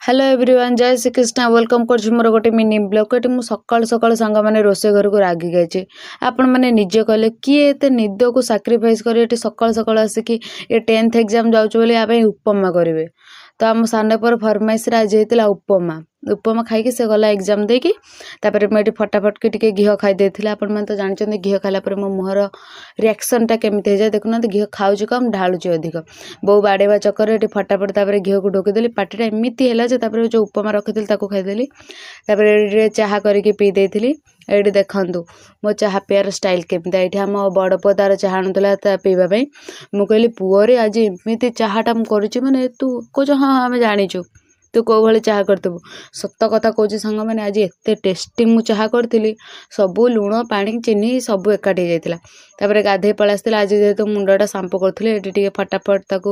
Hello everyone, ଜୟ Shrikrishna. Welcome କରୁଛି ମୋର ଗୋଟେ ମିନି ବ୍ଲଗ୍। ଏଠି ମୁଁ ସକାଳୁ ସକାଳୁ ସାଙ୍ଗମାନେ ରୋଷେଇ ଘରକୁ ରାଗି ଯାଇଛି। ଆପଣମାନେ ନିଜେ କହିଲେ, କିଏ ଏତେ ନିଦକୁ ସାକ୍ରିଫାଇସ୍ କରି ଏଠି ସକାଳୁ ସକାଳୁ ଆସିକି ଏ 10th exam ଯାଉଛି ବୋଲି ୟା ପାଇଁ ଉପମା କରିବେ? ତ ଆମ ସାନ ପୁଅର ଫରମାଇଶରେ ଆଜି ହେଇଥିଲା ଉପମା। ଉପମା ଖାଇକି ସେ ଗଲା ଏକ୍ଜାମ୍ ଦେଇକି। ତାପରେ ମୁଁ ଏଠି ଫଟାଫଟକି ଟିକେ ଘିଅ ଖାଇ ଦେଇଥିଲି। ଆପଣମାନେ ତ ଜାଣିଛନ୍ତି, ଘିଅ ଖାଇଲା ପରେ ମୋ ମୁହଁର ରିଆକ୍ସନ୍ଟା କେମିତି ହେଇଯାଏ। ଦେଖୁନାହାନ୍ତି, ଘିଅ ଖାଉଛି କମ୍, ଢାଳୁଛି ଅଧିକ। ବୋଉ ବାଡ଼େଇବା ଚକରରେ ଏଠି ଫଟାଫଟ ତାପରେ ଘିଅକୁ ଢୋକିଦେଲି। ପାଟିଟା ଏମିତି ହେଲା ଯେ ତାପରେ ଯେଉଁ ଉପମା ରଖିଥିଲି, ତାକୁ ଖାଇଦେଲି। ତାପରେ ଏଠି ଚାହା କରିକି ପିଇ ଦେଇଥିଲି। ଏଇଠି ଦେଖନ୍ତୁ ମୋ ଚାହା ପିଇବାର ଷ୍ଟାଇଲ୍ କେମିତି। ଏଇଠି ଆମ ବଡ଼ ପୁଅ ତାର ଚାହା ଆଣୁଥିଲା ତା ପିଇବା ପାଇଁ। ମୁଁ କହିଲି, "ପୁଅରେ, ଆଜି ଏମିତି ଚାହାଟା ମୁଁ କରୁଛି, ମାନେ ତୁ କହୁଛୁ, ହଁ ହଁ, ଆମେ ଜାଣିଛୁ ତୁ କେଉଁ ଭଳି ଚାହା କରିଥିବୁ।" ସତ କଥା କହୁଛି ସାଙ୍ଗମାନେ, ଆଜି ଏତେ ଟେଷ୍ଟି ମୁଁ ଚାହା କରିଥିଲି। ସବୁ ଲୁଣ, ପାଣି, ଚିନି ସବୁ ଏକାଠି ହେଇଯାଇଥିଲା। ତାପରେ ଗାଧୋଇ ପଳେଇ ଆସିଥିଲି। ଆଜି ଯେହେତୁ ମୁଣ୍ଡଟା ସାମ୍ପୁ କରୁଥିଲି, ଏଠି ଟିକେ ଫଟାଫଟ ତାକୁ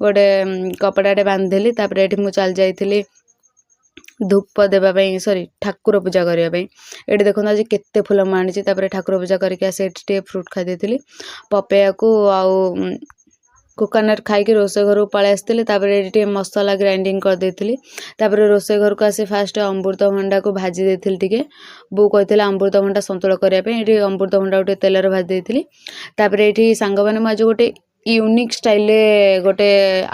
ଗୋଟେ କପଡ଼ାଟେ ବାନ୍ଧିଦେଲି। ତାପରେ ଏଠି ମୁଁ ଚାଲି ଯାଇଥିଲି ଧୂପ ଦେବା ପାଇଁ, ସରି, ଠାକୁର ପୂଜା କରିବା ପାଇଁ। ଏଠି ଦେଖନ୍ତୁ, ଆଜି କେତେ ଫୁଲ ମୁଁ ଆଣିଛି। ତାପରେ ଠାକୁର ପୂଜା କରିକି ଆସି ଏଠି ଟିକେ ଫ୍ରୁଟ୍ ଖାଇ ଦେଇଥିଲି। ପପେୟାକୁ ଆଉ କୋକୋନଟ୍ ଖାଇକି ରୋଷେଇ ଘରକୁ ପଳେଇ ଆସିଥିଲି। ତାପରେ ଏଠି ଟିକେ ମସଲା ଗ୍ରାଇଣ୍ଡିଙ୍ଗ କରିଦେଇଥିଲି। ତାପରେ ରୋଷେଇ ଘରକୁ ଆସି ଫାଷ୍ଟ ଅମୃତଭଣ୍ଡାକୁ ଭାଜି ଦେଇଥିଲି ଟିକେ। ବୋଉ କହିଥିଲା ଅମୃତଭଣ୍ଡା ସନ୍ତୁଳା କରିବା ପାଇଁ। ଏଠି ଅମୃତଭଣ୍ଡାକୁ ଟିକେ ତେଲରେ ଭାଜି ଦେଇଥିଲି। ତାପରେ ଏଇଠି ସାଙ୍ଗମାନେ, ମୁଁ ଆଜି ଗୋଟେ ୟୁନିକ୍ ଷ୍ଟାଇଲରେ ଗୋଟେ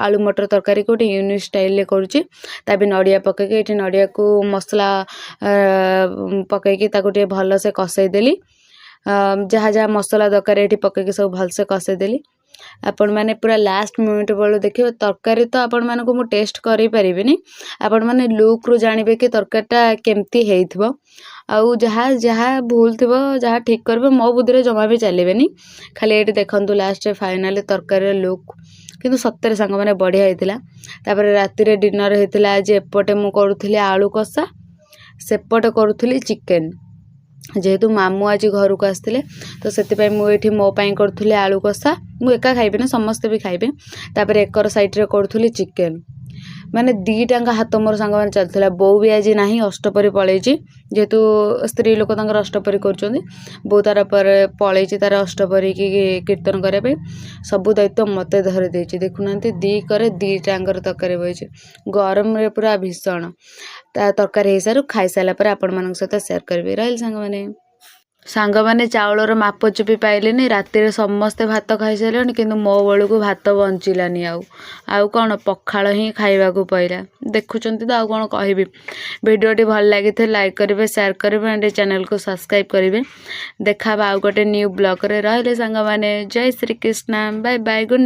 ଆଳୁ ମଟର ତରକାରୀକୁ ଗୋଟେ ୟୁନିକ୍ ଷ୍ଟାଇଲରେ କରୁଛି, ତା ବି ନଡ଼ିଆ ପକାଇକି। ଏଇଠି ନଡ଼ିଆକୁ ମସଲା ପକାଇକି ତାକୁ ଟିକେ ଭଲସେ କଷେଇଦେଲି। ଯାହା ଯାହା ମସଲା ଦରକାର, ଏଇଠି ପକାଇକି ସବୁ ଭଲସେ କଷେଇଦେଲି। ଆପଣମାନେ ପୁରା ଲାଷ୍ଟ ମୋମେଣ୍ଟ ବେଳକୁ ଦେଖିବେ। ତରକାରୀ ତ ଆପଣମାନଙ୍କୁ ମୁଁ ଟେଷ୍ଟ କରେଇ ଆପଣମାନେ ଲୁକ୍ରୁ ଜାଣିବେ କି ତରକାରୀଟା କେମିତି ହେଇଥିବ। ଆଉ ଯାହା ଯାହା ଭୁଲ ଥିବ, ଯାହା ଠିକ୍ କରିବେ, ମୋ ବୁଦ୍ଧିରେ ଜମା ବି ଚାଲିବେନି। ଖାଲି ଏଇଠି ଦେଖନ୍ତୁ, ଲାଷ୍ଟରେ ଫାଇନାଲି ତରକାରୀର ଲୁକ୍ କିନ୍ତୁ ସତରେ ସାଙ୍ଗମାନେ ବଢ଼ିଆ ହେଇଥିଲା। ତାପରେ ରାତିରେ ଡିନର୍ ହେଇଥିଲା ଆଜି। ଏପଟେ ମୁଁ କରୁଥିଲି ଆଳୁ କଷା, ସେପଟେ କରୁଥିଲି ଚିକେନ୍। ଯେହେତୁ ମାମୁଁ ଆଜି ଘରକୁ ଆସିଥିଲେ, ତ ସେଥିପାଇଁ ମୁଁ ଏଇଠି ମୋ ପାଇଁ କରୁଥିଲି ଆଳୁ କଷା। ମୁଁ ଏକା ଖାଇବିନି, ସମସ୍ତେ ବି ଖାଇବେ। ତାପରେ ଏକର ସାଇଡ଼୍ରେ କରୁଥିଲି ଚିକେନ୍। ମାନେ ଦୁଇଟାଙ୍କ ହାତ ମୋର ସାଙ୍ଗମାନେ ଚାଲିଥିଲା। ବୋଉ ବି ଆଜି ନାହିଁ, ଅଷ୍ଟପ୍ରହରୀ ପଳେଇଛି। ଯେହେତୁ ସ୍ତ୍ରୀ ଲୋକ ତାଙ୍କର ଅଷ୍ଟପ୍ରହରୀ କରୁଛନ୍ତି, ବୋଉ ତାର ପରେ ପଳେଇଛି ତାର ଅଷ୍ଟପ୍ରହରୀକି କୀର୍ତ୍ତନ କରିବା ପାଇଁ। ସବୁ ଦାୟିତ୍ୱ ମୋତେ ଧରି ଦେଇଛି। ଦେଖୁନାହାନ୍ତି, ଦୁଇ କରେ ଦୁଇଟାଙ୍କର ତରକାରୀ ବଇଛି ଗରମରେ ପୁରା ଭୀଷଣ। ତା ତରକାରୀ ହେଇସାରୁ, ଖାଇସାରିଲା ପରେ ଆପଣମାନଙ୍କ ସହିତ ସେୟାର କରିବି। ରହିଲି ସାଙ୍ଗମାନେ। ସାଙ୍ଗମାନେ, ଚାଉଳର ମାପ ଚୁପି ପାଇଲିନି। ରାତିରେ ସମସ୍ତେ ଭାତ ଖାଇସାରିଲେଣି, କିନ୍ତୁ ମୋ ବେଳକୁ ଭାତ ବଞ୍ଚିଲାନି। ଆଉ ଆଉ କ'ଣ, ପଖାଳ ହିଁ ଖାଇବାକୁ ପଇଲା। ଦେଖୁଛନ୍ତି ତ, ଆଉ କ'ଣ କହିବି? ଭିଡ଼ିଓଟି ଭଲ ଲାଗିଥିଲେ ଲାଇକ୍ କରିବେ, ସେୟାର କରିବେ ଆଣ୍ଡ ଚ୍ୟାନେଲକୁ ସବସ୍କ୍ରାଇବ୍ କରିବେ। ଦେଖା ଆଉ ଗୋଟେ ନ୍ୟୁ ବ୍ଲଗ୍ରେ। ରହିଲେ ସାଙ୍ଗମାନେ, ଜୟ ଶ୍ରୀକୃଷ୍ଣ, ବାଏ ବାଏ, ଗୁଡ୍।